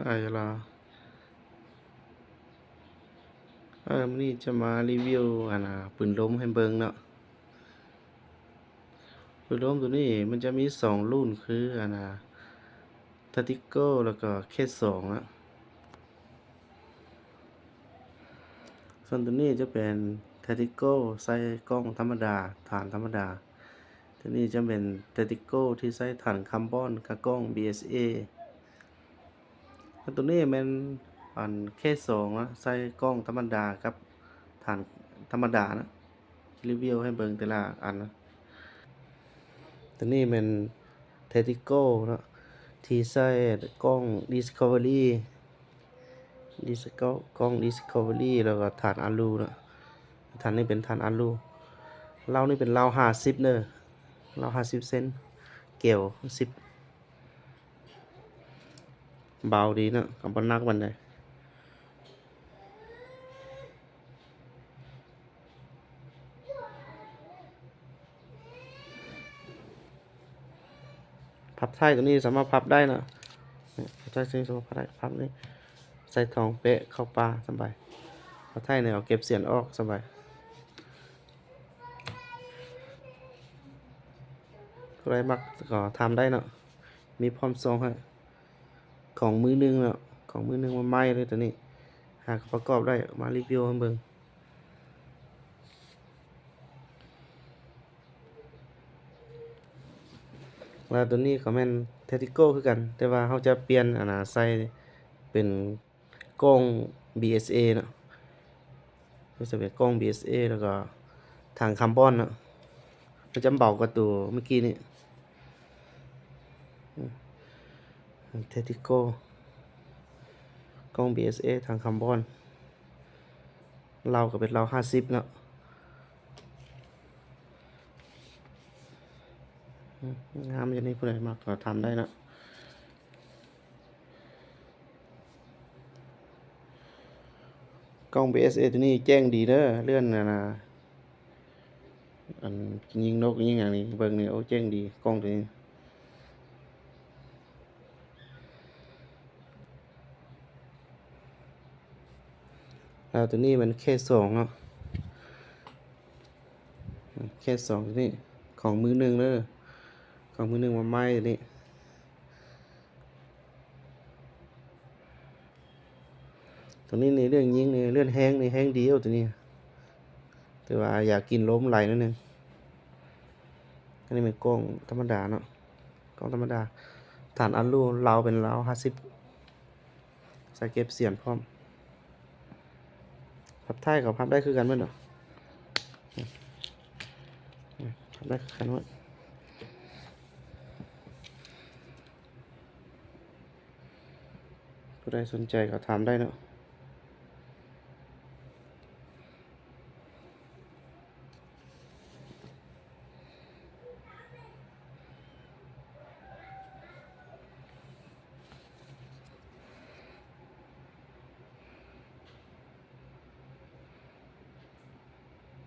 ອາຍະລາ ເອີ ມື້ນີ້ຈະມາຣີວິວ ອັນນ່າ ປືນລົມໃຫ້ເບິ່ງເນາະ. ປືນລົມໂຕນີ້ມັນຈະມີສອງລຸ້ນ ຄື ອັນນ່າ ແທັກຕິກໂກ ແລ້ວກໍເຄສອງນະ. ສ່ວນໂຕນີ້ຈະເປັນແທັກຕິກໂກ ໃສ່ກ້ອງທຳມະດາ ຖານທຳມະດາ. ໂຕນີ້ຈະເປັນແທັກຕິກໂກທີ່ໃຊ້ຖານຄາບອນກັບກ້ອງບີເອສເອ. ແລ້ວໂຕນີ້ແມ່ນອັນເຄສອງນະ ໃຊ້ກ້ອງທຳມະດາກັບຖານທຳມະດານະ. ຣີວິວໃຫ້ເບິ່ງແຕ່ລະອັນນະ. ໂຕນີ້ແມ່ນແທັກຕິກໂກເນາະ ທີ່ໃຊ້ກ້ອງດິສຄັຟເວີຣີ ດິສຄັຟ ກ້ອງດິສຄັຟເວີຣີ ແລ້ວກໍຖານອາລູເນາະ. ຖານນີ້ເປັນຖານອາລູ. ເລົານີ້ເປັນເລົາຫ້າສິບເດີ ເລົາຫ້າສິບເຊັນ ແກ້ວສິບ. ເບົາດີເນາະ ກໍບໍ່ໜັກປານໃດ. ພັບທ້າຍໂຕນີ້ສາມາດພັບໄດ້ເນາະ. ພັບທ້າຍໂຕນີ້ສາມາດພັບໄດ້ ພັບນີ້ ໃສ່ທອງແປະເຂົ້າປ່າສະບາຍ. ພັບທ້າຍນີ້ເອົາເກັບສຽນອອກສະບາຍ. ຜູ້ໃດມັກກໍຖາມໄດ້ເນາະ ມີພ້ອມສົ່ງໃຫ້. ຂອງມືໜຶ່ງເນາະ ຂອງມືໜຶ່ງ ໃໝ່ໆເລີຍໂຕນີ້. ຫາກໍປະກອບໄດ້ ມາຣີວິວໃຫ້ເບິ່ງ. ແລ້ວໂຕນີ້ກໍແມ່ນແທັກຕິກໂກຄືກັນ ແຕ່ວ່າເຮົາຈະປ່ຽນ ອັນນ່າ ໃສ່ເປັນກ້ອງບີເອສເອເນາະ. ກໍຈະເປັນກ້ອງບີເອສເອ ແລ້ວກໍຖັງຄາບອນເນາະ. ມັນຈະເບົາກວ່າໂຕເມື່ອກີ້ນີ້. ແທັກຕິກໂກ ກ້ອງບີເອສເອ ຖັງຄາບອນ. ເລົາກໍເປັນເລົາຫ້າສິບເນາະ. ງາມຢ່າງນີ້ ຜູ້ໃດມັກກໍຖາມໄດ້ເນາະ. ກ້ອງບີເອສເອໂຕນີ້ແຈ້ງດີເດີ ເລື່ອນ ອັນນ່າ ອັນຍິງນົກຍິງຫຍັງນີ້ ເບິ່ງນີ້ ໂອ້ ແຈ້ງດີ ກ້ອງໂຕນີ້. ແລ້ວໂຕນີ້ມັນເຄສອງເນາະ ເຄສອງໂຕນີ້ ຂອງມືໜຶ່ງເດີ ຂອງມືໜຶ່ງ ມາໃໝ່ໂຕນີ້. ໂຕນີ້ນີ້ ເລື່ອນຍິງນີ້ ເລື່ອນແຮງນີ້ ແຮງດີເອົາໂຕນີ້. ແຕ່ວ່າຢາກກິນລົມຫຼາຍໜ້ອຍໜຶ່ງ. ອັນນີ້ແມ່ນກ້ອງທຳມະດາເນາະ ກ້ອງທຳມະດາ. ຖານອາລູ ເລົາເປັນເລົາຫ້າສິບ ໃສ່ເກັບສຽນພ້ອມ. ພັບທ້າຍກໍພັບໄດ້ຄືກັນໝົດເນາະ ພັບໄດ້ຄືກັນໝົດ. ຜູ້ໃດສົນໃຈກໍຖາມໄດ້ເນາະ.